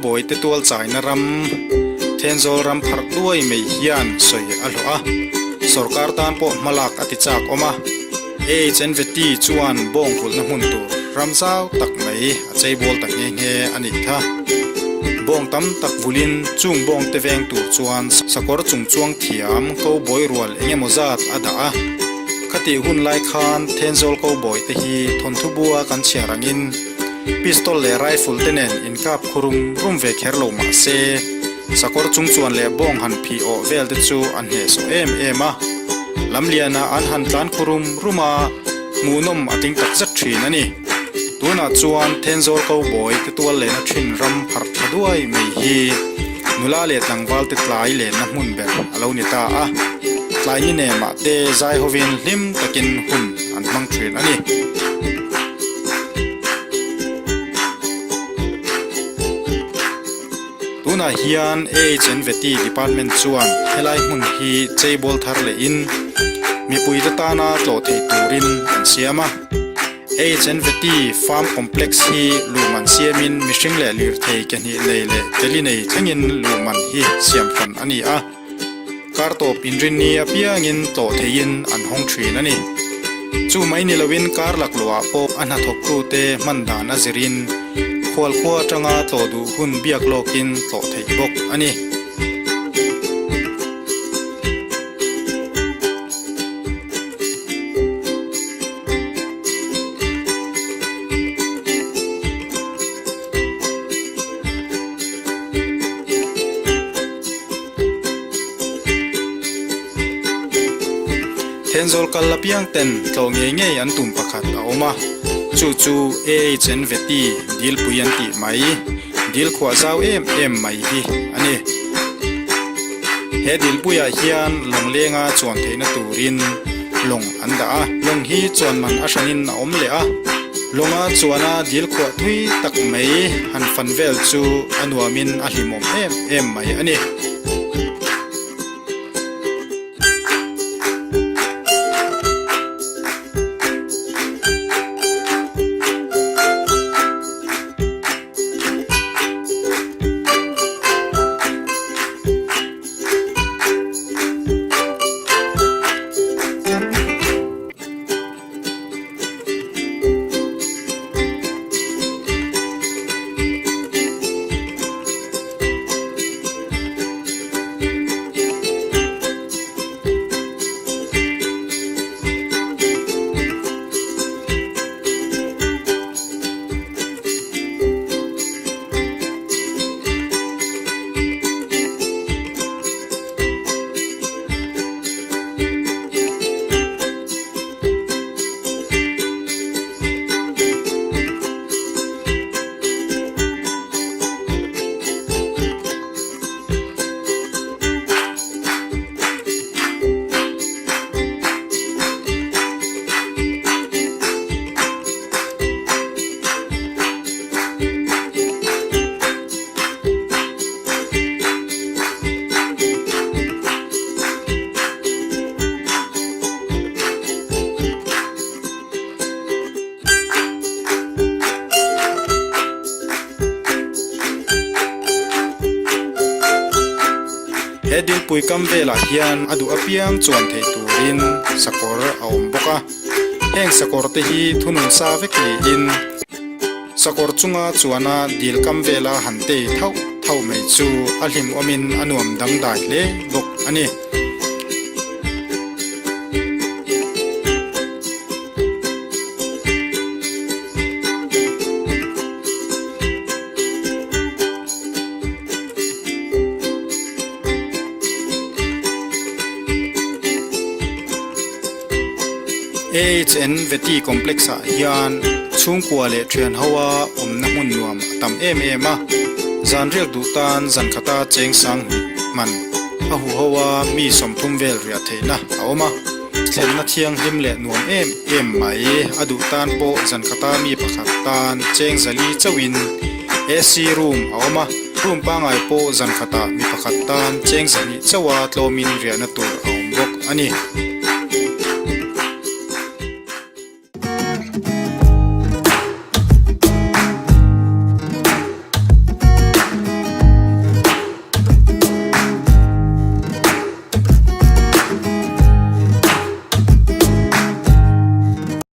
Cowboy te tual chaina ram, Thenzawl ram pharh duai mai hian sawi a hlawh a, sorkar tan pawh hmalak a ti chak awm a. AHNVT chuan bawng vulhna hmun tur ram zau tak mai a cheibawl ta nghe nghe a nih kha. Bawng tam tak vulhin chung bawng te veng tur chuan sakawr chung chuang thiam cowboy rual eng emaw zat a dah a. Khatih hun lai khan Thenzawl cowboy te hi thawnthu bua kan chhiar angin pistol leh rifle te nen inkap khu rum rum ve kher lo mah se sakawr chung chuan leh bawng han phih awh vel te chu a hnehsawh em em a. Lamliana an han tlan khu rum rum a, hmuhnawm a tling tak zet thin a ni. Tunah chuan Thenzawl Cowboy te tual lehna thin ram pharh tha duai mai hi nula leh tlangval te tlai lenna hmun ber a lo ni ta a, tlai ni nemah te zai hovin hlim takin hun an hmang thin a ni. Tunah hian AHNVT Department chuan helai hmun hi cheibawl thar lehin mipuite tana tlawh theih turin an siam a. AHNVT Farm Complex hi luhman siamin mihring leh lirthei ke hnih nei leh teli nei thlengin luhman hi siam hran a ni a. Kar tawp inrinni apiangin tlawh theihin an hawng thin a ni. Chu mai ni loin kar laklawhah pawh a hnathawktute hman dan a zirin khualkhua atanga tlawh duh hun biak lawkin tlawh theih bawk a ni. Thenzawl kal apiang ten tlawh ngei ngei an tum pakhat a awm a, chu chu AHN Veti dilpui an tih mai, dil khuah zau em em mai hi a ni. He dilpuiah hian lawng lenga chuan theihna turin lawng an dah a, lawng hi chuan man a hranin a awm leh a. Lawnga chuana dil khuah thui tak mai han fan vel chu a nuamin a hlimawm em em mai a ni. He dilpui kam velah hian a duh apiang chuan theih turin sakawr a awm bawk a, heng sakawr te hi thunun sa vek niin sakawr chunga chuana dil kam vela han tei thauh thauh mai chu a hlimawmin a nuam dangdai hle bawk a ni. AHN Veti Complex ah hian chhungkua leh thian hoa awmna hmun nuam a tam em em a, zan riak duh tan zan khata cheng sang hnih hman a huho a mi 30 vel riah theihna a awm a, thlenna thianghlim leh nuam em em mai a duh tan pawh zan khata mi pakhat tan cheng zali chauhin AC room a awm a, room pangngai pawh zan khatah mi pakhat tan cheng 200 chauha tlawmin riahna tur a awm bawk a ni.